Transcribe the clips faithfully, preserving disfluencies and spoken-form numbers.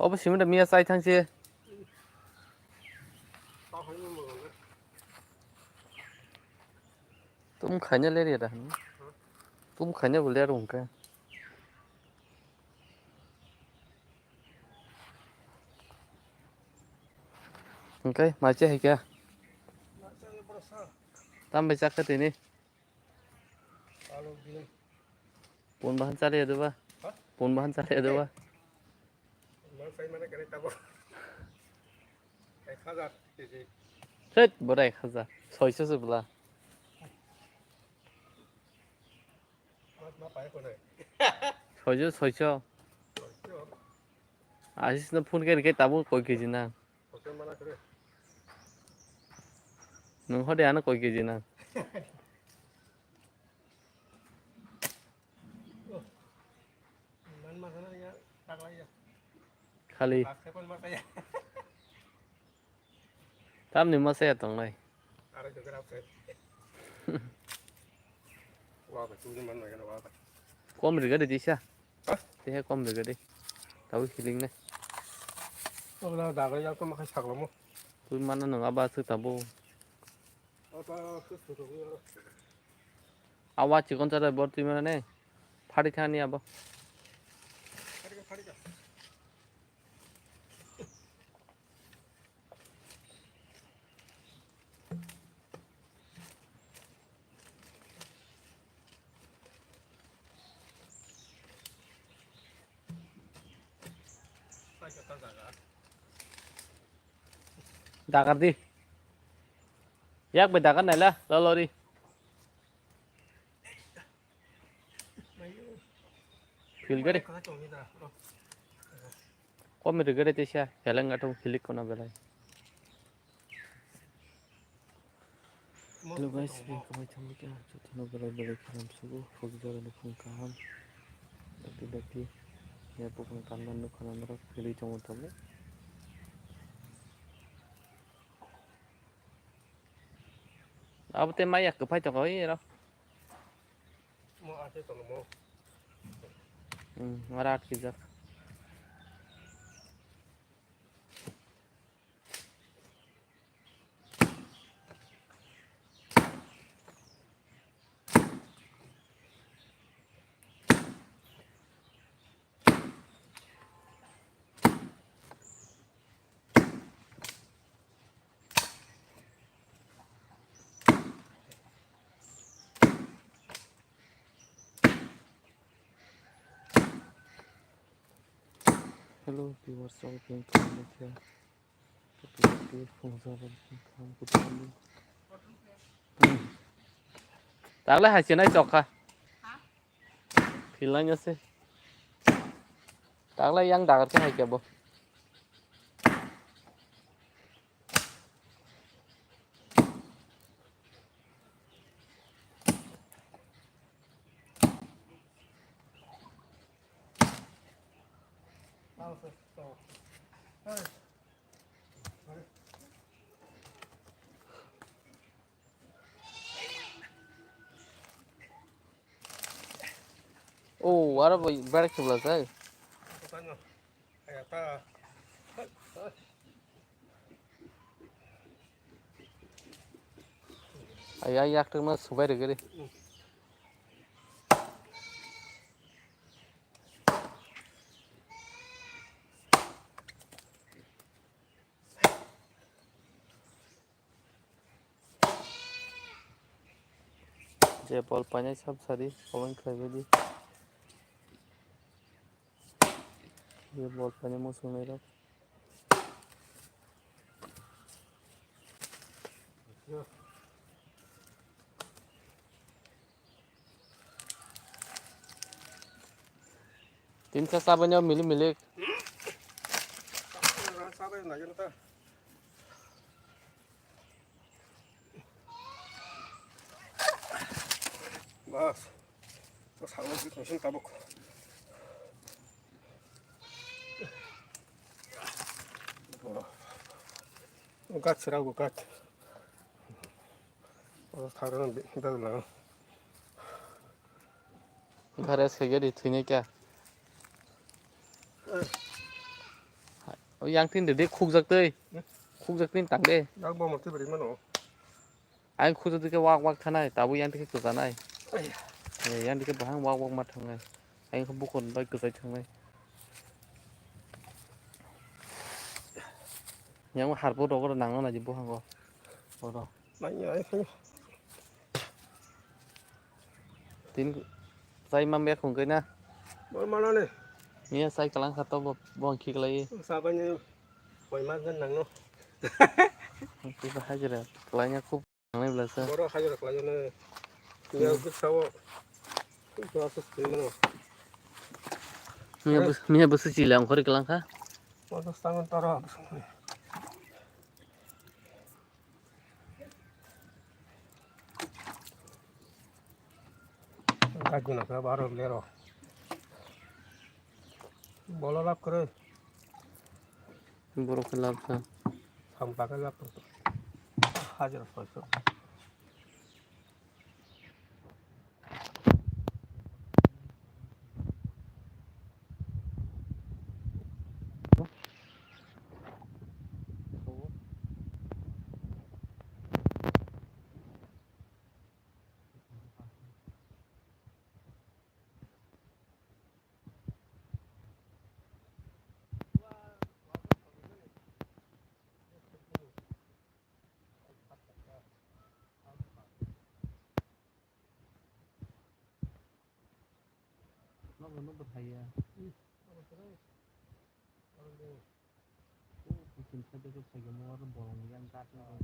Obo simi da miya chai thang se. Tum khaina le ri da. Tum khaina bo le rung khe. Hingke mai se hai khe. Tam bai chak khe tini. Pun bahan chale ya doba. Ha? Pun bahan chale ya doba. Mang sai mana kene tabo. Ek hajar keji. Thit, bora ek hajar. Soiso se bla. Ma, ma pai ko nai. Soiso, soiso. Soiso. Asis no phone khe, khe tabo koi keji na. Soiso mana kere. Nung hode ano koi keji na. Man ma sana ya, tak lai ya. Khali. Last second ma saya. Tamni masa ya tongnai. Arai jogger outside. Wa ba, tu man ma gana wa ba. Kom riga de disa. Ha? Te he kom riga de. Tau hiling ne. Ola daga ya ko ma khai saglo mo. Tu mana nang aba su tabo. Aba su su ro. Awa chikon chara bor tu mana ne. Phari thani abo. Phari ka, phari ka. Dagar di. Yak bai dagar naila, lolori. Phil gari. Kom ri gari tisa, heleng atum hilik kona belai. Hello guys, welcome to my channel. Jotono belai belai khe hamsugo, phokjak ni phung kaham. Dakti dakti, ya buphang tanma nukha na norok philwi tongo tabuk. Abo tei maya kwphai tongo oi ero. Mo ate tongo mo. Hmm, ora atkijak. Hello viewers, all welcome to my channel. Tagle hai chenai chokha. Philnai ase. Tagle yang dagar khe hai kebo. Oh, aro bai berak chubla jai. Ai, ai, yak tengma subai rwgwi. Je bol painai sab sari, comment khlaibai di. Je bol painai muchungnai rok. Tinsa sabanyo milik milik. Bas. Gas sira go gas. O tharang dagla. Gare se gari thwinai kya? O yang tin de, de khukjak tei. Hmm? Khukjak tin tang de. Yak bo murti beri mano. Ang khukjak de ke wak wak thanai, tabu yang tin ke kwchanai. Ai. Eh, yang tin ke bahang wak wak ma thangnai. Ang khe bukon bai kwchai thangnai. Yang harbo rogo nang nang ji buhango. Oro. Nang ya, ai, ai. Tin chai mam ya khung kai na. Bor mana ne? Miya chai kalang kha to bo, bo ang khiklai. Sabai ni koi ma gan nang no. Kisa hajira kalai nya khub nangnai bla sa. Boro hajira kalai ne. Miya Hmm. Bwsa o. Bwsa o sini mano. Miya bwsa, miya bwsa chila ang khori kalang kha. Boro stangon toro. Gajuna khe baro lero. Bolo lab kwrwi. Borok khe lab kha. Sampa khe lab kwrwi. Hajira soiso. Nobo nobo thaiya. O kiching side o khe saigamo oro bolong yang gatna rw.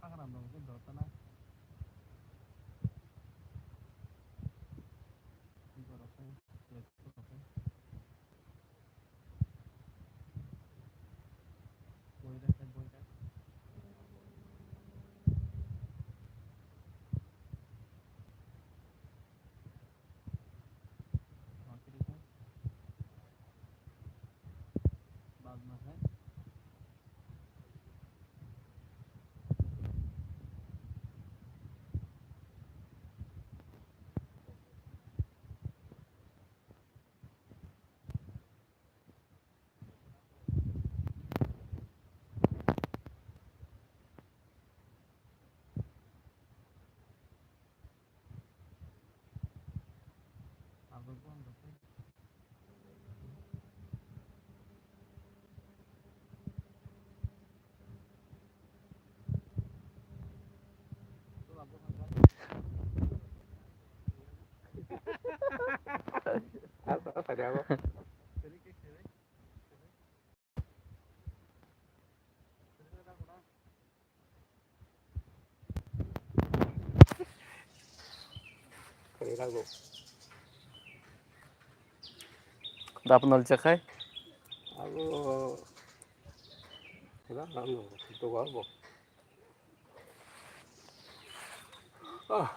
Hagram rok khe dotana. Dapnal chakhai. Abo, wala ano, ito ba bo. Ah.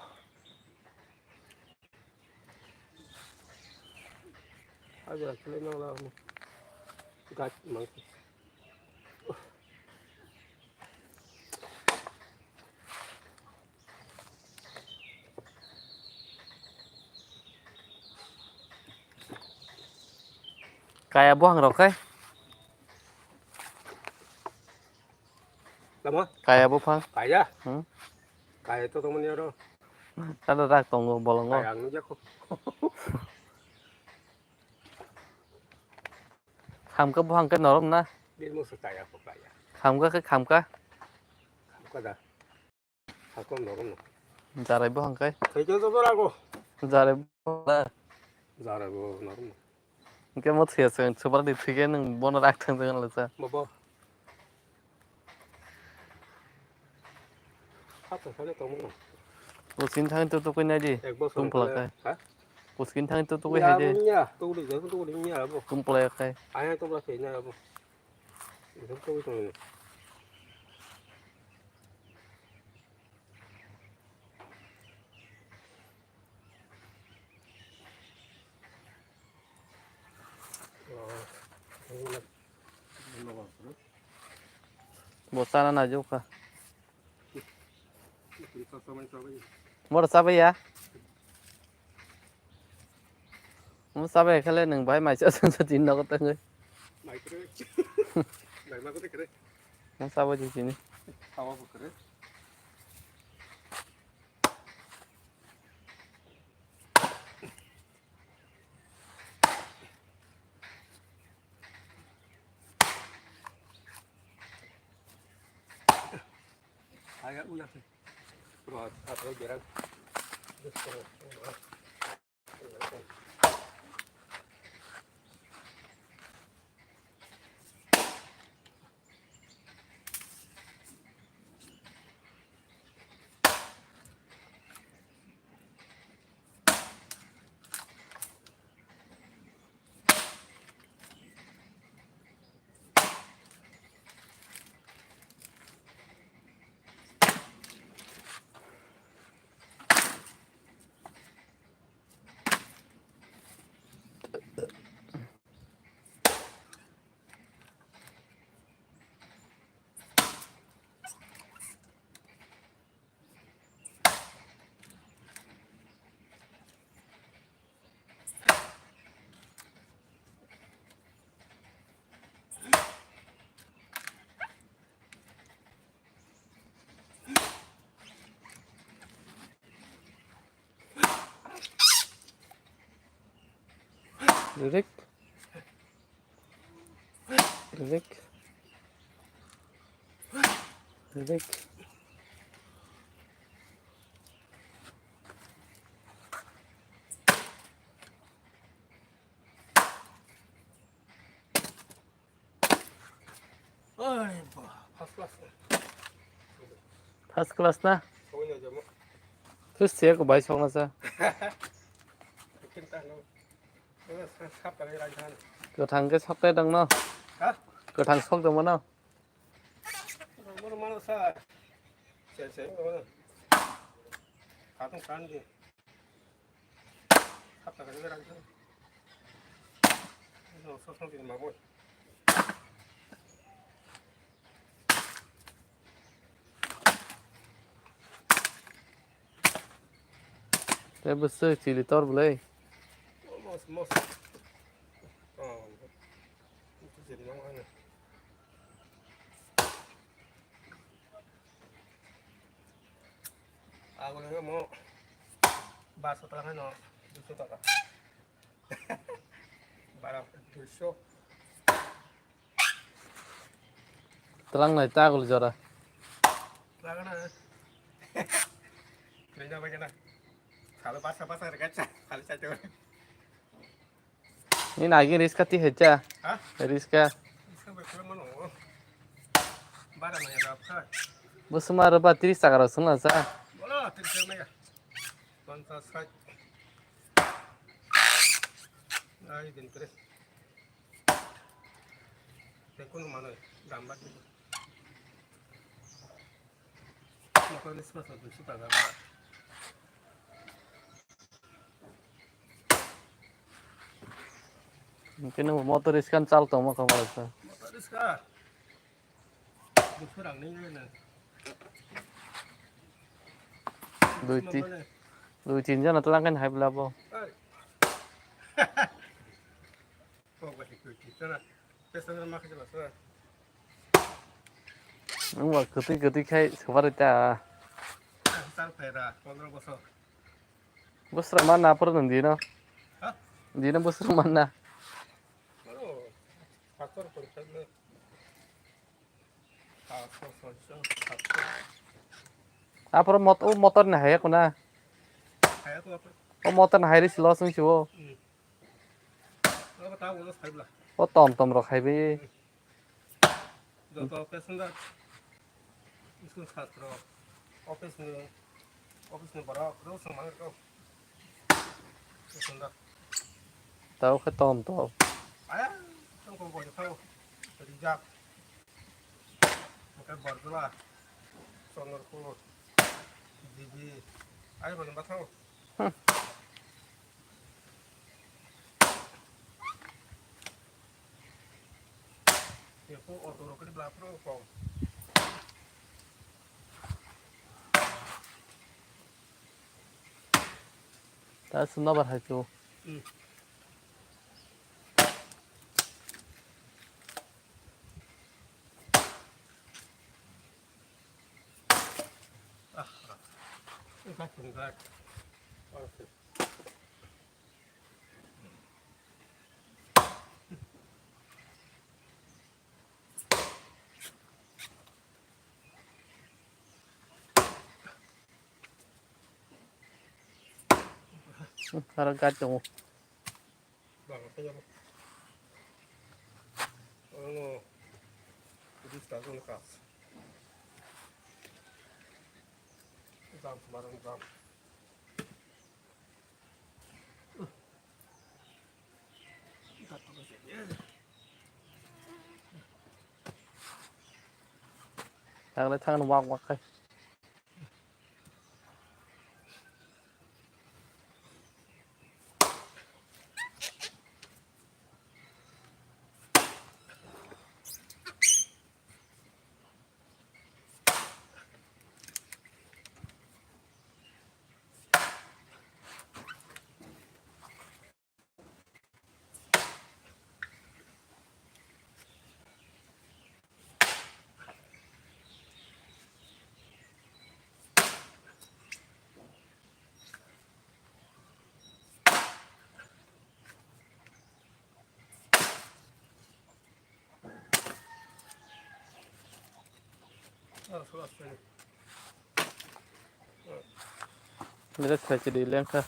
Aja, kile nang la mo. Gat mang. Kaya buhang rok kai. Lama? Kaya buphang. Kaya? Hmm? Kaya to tongmani aro. Ada rak tongo bolongo. Kaya ang nujako. Khamka buhang ke norok na? Bil musu kaya ko kaya. Khamka ke khamka. Khamka da. Hakon norok no. Jarai buhang kai. Kaijo to rago. Jarai buhang na. Jarai bo norok no. Hingke mo thwiya se, super di thwike nwng bono rak thang thang lasa. Bobo. Hata sale tongmo. Kuskin thang to tukui nai di. Ek bosor. Tum pala kale, kai. Ha? Kuskin thang to tukui hai di. Ya, ya. Tukui, tukui, tukui, ya, bo. Tum pala kai. Aya to pala kai na, bo. Itu tukui tong. Bo sana na jokha. Moro sabai ya? Mo sabai khale nwng bai maisa sung sa tin nogo tangoi. Mo sabai di sini. Rik. Rik. Rik. Oi, ba, first class. First class na? Sogwi nai jamo. First se ko bai sokna sa. Kinta no. Oi, sa-, sap tali rai than. Kwthang ke sok te dong no. Ha? Kwthang sok dong no. Mano, mano sa. Se, se, mano. Katung kan di. Tei bwswk chili tor bwlai. Mos, mos. Oh. Chili nang ano. Agulung mo baso tala no duso taka. Bara duso. Twlang nai ta agul jora. Lagana. Kena ba kena. Kalau basa basa rekat sa, kalau satu. Ni nagi riska ti hecha. Ha? Riska. Riska bai kula mano. Bara maya dap kha. Bo suma ro ba tris taka ro sung la sa. Bola tris taka maya. Pansas sat. Ai din kre. Kunu manwi dam ba di. Motor ni sma sma duisu taka ba. Kini motor iskan chal tongma kama sa. Motor iska. Duisu rang ni na. Dui ti, dui tin jana tlang kan hai bla bo. Kok ba dui tin jana. Passenger ma khaijak sir. Nwng ba kwtwi kwtwi khai swbari ta. Chal phaira pondro bosor. Bosra ma na phuru nwng dino. Ha? Dino bosra ma na. Aro, pastor kontak na. Pastor, pastor, pastor. Aphuru mot-, o motor ni haya kuna. Haya kuna. O motor ni hai ri silo sung siwo. Hmm. Abo ta ulo sai bla. O tom tom rok hai bi. Joto passenger, school chhatro, office ni, office ni borok rok swng mangkha. Passenger. Tao khe tom tom. Aya, tong kong kong thao. Rijak. Oke, Barjula, Sonderpur, G B. Ayo, bani bathao. Hmm. Eko auto rokri bla pro ko. Ta sumna bar hai chu. Hmm. Ah, ah. Ini kan tunggal. Oke. Aro gari tongo. Bang, apa ya? Ano, jadi start on kas. Bang, kemarin bang. Thang le thang wak wak khai. Nire sai chidi lengkha.